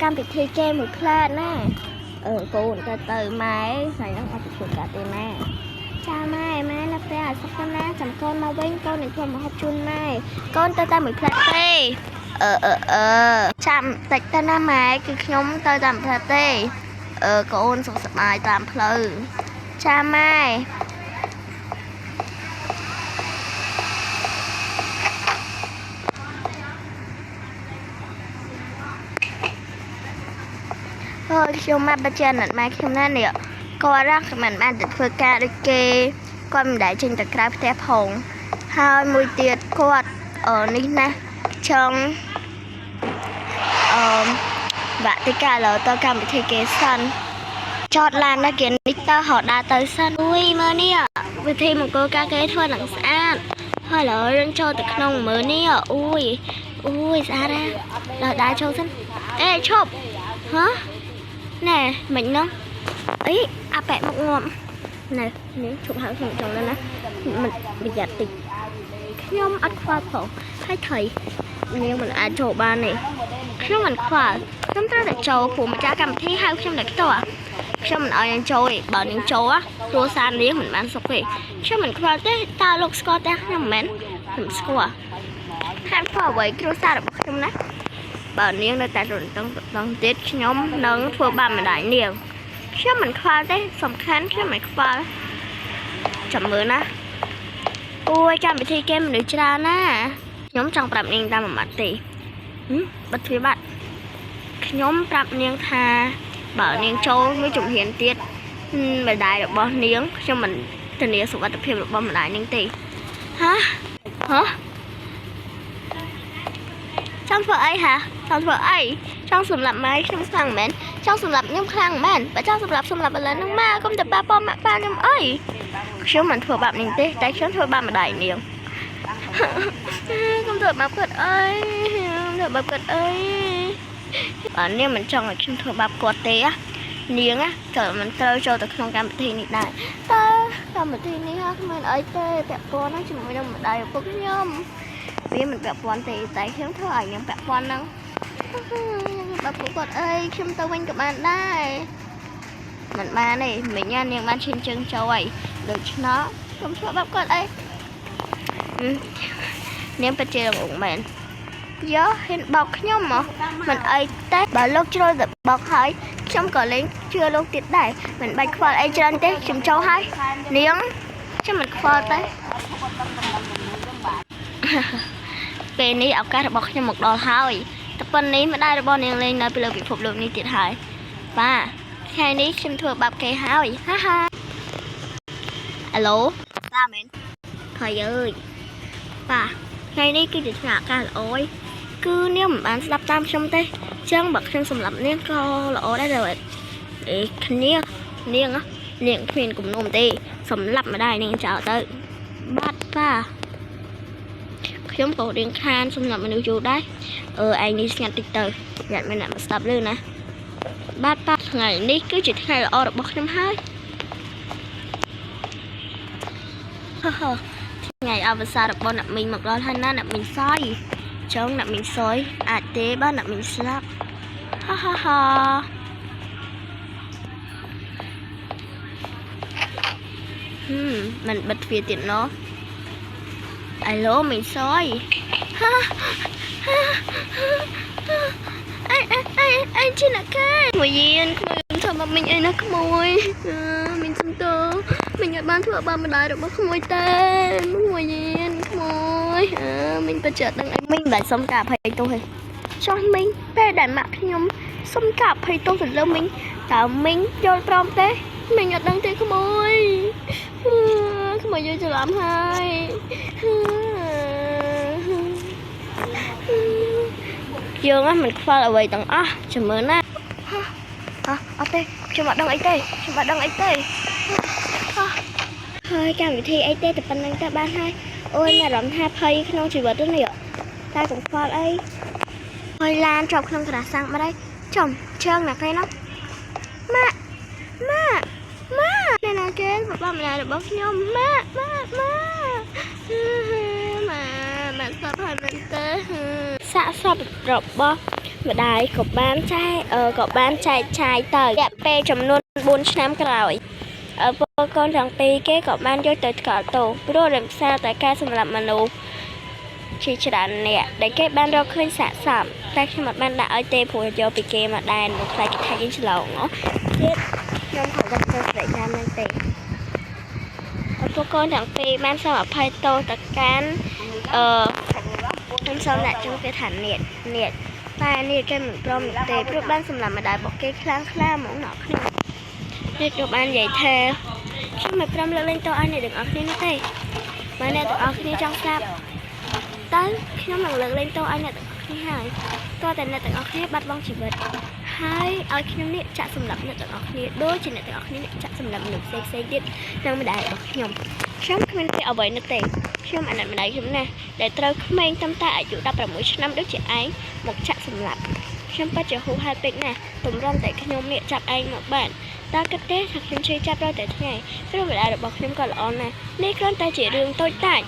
កម្មវិធីគេមួយផ្លែតណាអឺកូនទៅទៅម៉ែថ្ងៃហ្នឹងអត់ទៅធ្វើការទេម៉ែចាម៉ែម៉ែនៅផ្ទះឲ្យសុខណាចាំកូនមកវិញកូននឹងធ្វើម្ហូបជូនម៉ែកូនទៅតែមួយផ្លែតទេអឺអឺអឺចាំតិចទៅណាម៉ែគឺខ្ញុំទៅតាមផ្លែតទេអឺកូនសុខសប្បាយតាមផ្លូវចាម៉ែ ហើយខ្ញុំមកបច្ចាណិតម៉ែខ្ញុំណានេះគាត់រកមិនបានទៅធ្វើការដូចគេគាត់មិនដែលចេញទៅក្រៅផ្ទះផងហើយមួយទៀតគាត់អឺនេះណាចង់អឺបាក់តិកាឡើទៅកម្មវិធីគេសិនចតឡានណាគេនេះទៅហៅដើរទៅសិនអុយមើលនេះវិធីមង្គលការគេធ្វើឡើងស្អាតហើយឡើយយើងចូលទៅក្នុងមើលនេះអុយអុយស្អាតណាស់ដល់ដើរចូលសិនអេឈប់ហ៎ ណែមិនហ្នឹងអីអាប៉ែមុខងាប់ណែនេះជប់ហៅខ្ញុំចង់ណាមិនប្រយ័ត្នតិចខ្ញុំអត់ខ្វល់ផងហើយថៃនាងមិនអាចចូលបានទេខ្ញុំមិនខ្វល់ខ្ញុំត្រូវតែចូលព្រោះម្ចាស់កម្មវិធីហៅខ្ញុំតែផ្ទាល់ខ្ញុំមិនឲ្យនាងចូលទេបើនាងចូលគ្រួសារនាងមិនបានសុខទេខ្ញុំមិនខ្វល់ទេតើលោកស្គាល់តែខ្ញុំមិនមែនខ្ញុំស្គាល់ហាក់ធ្វើអ្វីគ្រួសាររបស់ខ្ញុំណា បើនាងនៅតែរំតឹងតឹងទៀតខ្ញុំនឹងធ្វើបាបម្ដាយនាងខ្ញុំមិនខ្វល់ទេសំខាន់ខ្ញុំមិនខ្វល់ចាំមើលណាអូយកម្មវិធីគេមនុស្សច្រើនណាខ្ញុំចង់ប្រាប់នាងតាមមួយម៉ាត់ទេបិទទ្វារបាត់ខ្ញុំប្រាប់នាងថាបើនាងចូលមួយជំហានទៀតម្ដាយរបស់នាងខ្ញុំមិនធានាសុវត្ថិភាពរបស់ម្ដាយនាងទេហ៎ហ៎ចង់ធ្វើអីហ่ะចង់ធ្វើអីចង់សម្លាប់ម៉ែខ្ញុំខ្លាំងមែនចង់សម្លាប់ខ្ញុំខ្លាំងមែនបើចង់សម្លាប់សម្លាប់ឥឡូវហ្នឹងមកកុំតែប៉ះប៉ម៉ាក់ប៉ាខ្ញុំអីខ្ញុំមិនធ្វើបាបនាងទេតែខ្ញុំធ្វើបាបម្ដាយនាងកុំធ្វើបាបគាត់អីធ្វើបាបគាត់អីបើនាងមិនចង់ឲ្យខ្ញុំធ្វើបាបគាត់ទេនាងត្រូវមិនត្រូវចូលទៅក្នុងកម្មវិធីនេះដែរតើកម្មវិធីនេះគ្មានអីទេពាក់ព័ន្ធជាមួយនឹងម្ដាយឪពុកខ្ញុំវាមិនពាក់ព័ន្ធទេតែខ្ញុំធ្វើឲ្យនាងពាក់ព័ន្ធហ្នឹងបាបគាត់អីខ្ញុំទៅវិញក៏បានដែរមិនបានទេមិញនាងបានឈានជើងចូលហើយដូច្នោះខ្ញុំធ្វើបាបគាត់អីនាងពិតជារងមែនយកហ៊ានបោកខ្ញុំមកមិនអីទេបើលោកជ្រុលទៅបោកហើយខ្ញុំក៏លែងជឿលោកទៀតដែរមិនបាច់ខ្វល់អីច្រើនទេខ្ញុំចូលហើយនាងខ្ញុំមិនខ្វល់ទេពេលនេះឱកាសរបស់ខ្ញុំមកដល់ហើយតែប៉ុននេះម្ដាយរបស់នាងលេងនៅពីលើពិភពលោកនេះទៀតហើយបាទថ្ងៃនេះខ្ញុំធ្វើបាបគេហើយហាហាអាឡូប៉ាមែនថៃអើយប៉ាថ្ងៃនេះគឺជាថ្ងៃឱកាសល្អយគឺនាងមិនបានស្ដាប់តាមខ្ញុំទេចឹងបើខ្ញុំសម្លាប់នាងក៏ល្អដែរតែអេគ្នានាងនាងគ្មានគំនុំទេសម្លាប់ម្ដាយនាងចោលទៅបាត់ប៉ាខ្ញុំក៏រៀងខានសម្រាប់មនុស្សយូរដែរអឺឯងនេះស្ងាត់តិចទៅយ៉ាត់មានអ្នកមកស្ដាប់ឮណាបាទប៉ាថ្ងៃនេះគឺជាថ្ងៃល្អរបស់ខ្ញុំហើយហឺថ្ងៃអវសានរបស់អ្នកមីងមកដល់ហើយណាអ្នកមីងសយចង់អ្នកមីងសយអាចទេបើអ្នកមីងស្លាប់ហាហាហាមិនបិទទ្វារទៀតណោះអាឡូមីងសយហាអីអីអីអីជាអ្នកគេមួយយានក្មួយធ្វើបាបមីងអីណាក្មួយមីងសុំទោមីងអត់បានធ្វើបាបម្ដាយរបស់ក្មួយទេមួយយានក្មួយមីងពិតជាអត់ដឹងអីមីងមិនបាច់សុំការអភ័យទោសទេចុះមីងពេលដែលម៉ាក់ខ្ញុំសុំការអភ័យទោសទៅលើមីងតើមីងយល់ព្រមទេមីងអត់ដឹងទេក្មួយក្មួយយល់ច្រឡំហើយយើងមិនខ្វល់អ្វីទាំងអស់ចាំមើលណាអត់ទេខ្ញុំអត់ដឹងអីទេខ្ញុំអត់ដឹងអីទេហើយកម្មវិធីអីទេតែប៉ុណ្្នឹងទៅបានហើយអូយមានអារម្មណ៍ថាភ័យក្នុងជីវិតនេះតែកុំខ្វល់អីហើយឡានជាប់ក្នុងក្រាសាំងបាត់ហើយចំជើងណាគេនោះម៉ាក់ម៉ាក់ម៉ាក់អ្នកណាគេបបម្ដាយរបស់ខ្ញុំម៉ាក់ម៉ាក់ម៉ាក់ម៉ាក់ម៉ាក់ស្លាប់ហើយមែនទេសាកសពរបស់ ម្ដាយក៏បានចែកអឺក៏បានចែកឆាយទៅរយៈពេលចំនួន4ឆ្នាំក្រោយឪពុកកូនទាំងពីរគេក៏បានយកទៅថ្កោលទោសព្រោះរំសាតែការសម្លាប់មនុស្សជាច្រើនអ្នកដែលគេបានរកឃើញសាកសពតែខ្ញុំអត់បានដាក់ឲ្យទេព្រោះយកពីគេមកដែរមកខ្លាចគេថាយើងច្រឡងហ៎ទៀតខ្ញុំក៏ដាក់ទៅស្រីតាមនឹងទេឪពុកកូនទាំងពីរបានសូមអភ័យទោសទៅកាន់អឺខ្ញុំសូមដាក់ជូនគេថានៀតនៀតតែនៀតគេមិនព្រមនោះទេព្រោះបានសម្លាប់ម្ដាយរបស់គេខ្លាំងខ្លាហ្មងអ្នកគ្នានៀតក៏បាននិយាយថាខ្ញុំមិនព្រមលើកលែងទោសឲ្យអ្នកទាំងអស់គ្នានោះទេបើអ្នកទាំងអស់គ្នាចង់ស្លាប់ទៅខ្ញុំនឹងលើកលែងទោសឲ្យអ្នកទាំងអស់គ្នាហើយតើតែអ្នកទាំងអស់គ្នាបាត់បង់ជីវិតហើយឲ្យខ្ញុំនេះចាក់សម្លាប់អ្នកទាំងអស់គ្នាដូចជាអ្នកទាំងអស់គ្នានេះចាក់សម្លាប់មនុស្សផ្សេងផ្សេងទៀតនិងម្ដាយរបស់ខ្ញុំខ្ញុំគ្មានទេអ្វីនោះទេខ្ញុំអាណិតម្ដាយខ្ញុំណាស់ដែលត្រូវក្មេងតាំតែអាយុ16ឆ្នាំដូចជាឯងមកចាក់សម្លាប់ខ្ញុំពិតជាហួសហេតុពេកណាស់ទម្រាំតែខ្ញុំនេះចាប់ឯងមកបានតើគិតទេថាខ្ញុំឈឺចាប់រាល់តែថ្ងៃព្រោះម្ដាយរបស់ខ្ញុំក៏ល្អណាស់នេះគ្រាន់តែជារឿងតូចតាច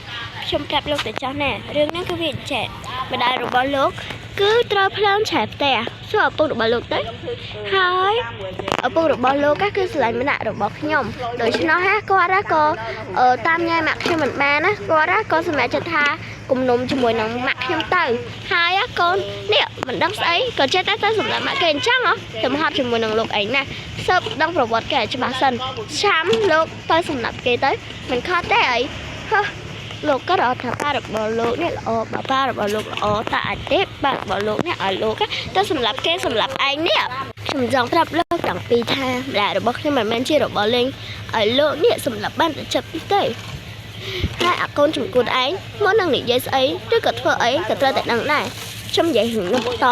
ខ្ញុំប្រាប់លោកទៅចោះណារឿងហ្នឹងគឺវាអញ្ចេះម្ដាយរបស់លោកគឺត្រូវភ្លើងឆេះផ្ទះសួរឪពុករបស់លោកទៅហើយឪពុករបស់លោកគឺស្រឡាញ់ម្នាក់របស់ខ្ញុំដូច្នោះហាគាត់ក៏តាមញ៉ែម៉ាក់ខ្ញុំមិនបានណាគាត់ក៏សម្រេចចិត្តថាគំនុំជាមួយនឹងម៉ាក់ខ្ញុំទៅហើយកូននេះមិនដឹងស្អីក៏ចេះតែទៅសម្រាប់ម៉ាក់គេអញ្ចឹងហ៎ចំហត់ជាមួយនឹងលោកឯងណាសើបដឹងប្រវត្តិគេឲ្យច្បាស់សិនឆាំលោកទៅសម្រាប់គេទៅមិនខុសទេអីហឺលោកក៏រត់ថាប៉ារបស់លោកនេះល្អបើប៉ារបស់លោកល្អតើអាចទេប៉ារបស់លោកនេះឲ្យលោកទៅសម្រាប់គេសម្រាប់ឯងនេះខ្ញុំចង់ប្រាប់លោកទាំងពីរថាម្ដាយរបស់ខ្ញុំមិនមែនជារបស់លេងឲ្យលោកនេះសម្រាប់បានតែចិត្តទេហើយអាកូនចំគួតឯងមុននឹងនិយាយស្អីឬក៏ធ្វើអីក៏ត្រូវតែដឹងដែរខ្ញុំនិយាយរឿងនោះបន្ត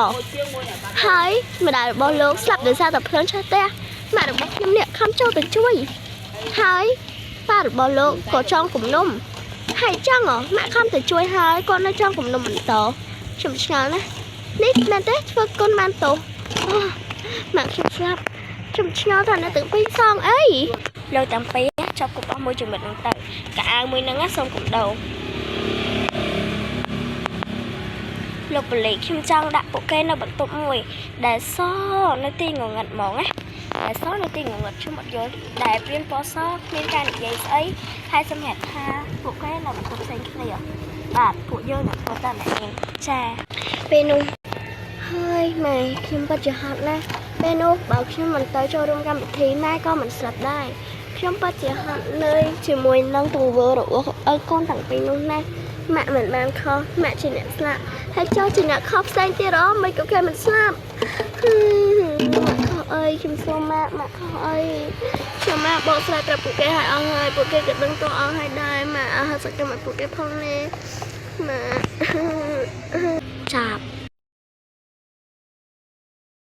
ហើយម្ដាយរបស់លោកស្លាប់ដោយសារតែភ្លើងឆេះផ្ទះម៉ាក់របស់ខ្ញុំនេះខំចូលទៅជួយហើយប៉ារបស់លោកក៏ចងគំនុំហើយចឹងហ៎ម៉ាក់ខំទៅជួយហើយគាត់នៅចងគំនុំបន្តខ្ញុំឆ្ងល់ណាស់នេះមែនទេធ្វើគុណបានទោសអូម៉ាក់ខ្ញុំស្លាប់ខ្ញុំឆ្ងល់ថានៅទាំងពីរសងអីលោកទាំងពីរចាប់គប់អស់មួយចំណិតហ្នឹងទៅកៅអៅមួយហ្នឹងសូមកំដោលោកបលិខ្ញុំចង់ដាក់ពួកគេនៅបន្ទប់មួយដែលសនៅទីងងឹតហ្មងណាដែលសនៅទីងងឹតខ្ញុំអត់យល់ដែលព្រៀនពណ៌សគ្មានការនិយាយស្អីហើយសម្រាប់ថាពួកគេនៅបន្ទប់ផ្សេងគ្នាបាទពួកយើងនឹងធ្វើតាមតែឯងចាពេលនោះហើយម៉ែខ្ញុំពិតជាហត់ណាស់ពេលនោះបើខ្ញុំមិនទៅចូលរួមកម្មវិធីម៉ែក៏មិនស្លាប់ដែរខ្ញុំពិតជាហត់នឿយជាមួយនឹងទង្វើរបស់ឪកូនទាំងពីរនោះណាស់ម៉ាក់មិនបានខុសម៉ាក់ជាអ្នកស្លាប់ហើយចុះជាអ្នកខុសផ្សេងទៀតអមិនក៏គេមិនស្លាប់ហឹមម៉ាក់ខុសអីខ្ញុំសូមម៉ាក់ម៉ាក់ខុសអីខ្ញុំម៉ាក់បកស្រាយប្រាប់ពួកគេឲ្យអស់ហើយពួកគេក៏ដឹងតអស់ហើយដែរម៉ាក់អស់ហើយសកម្មឲ្យពួកគេផងនេះម៉ាក់ចាប់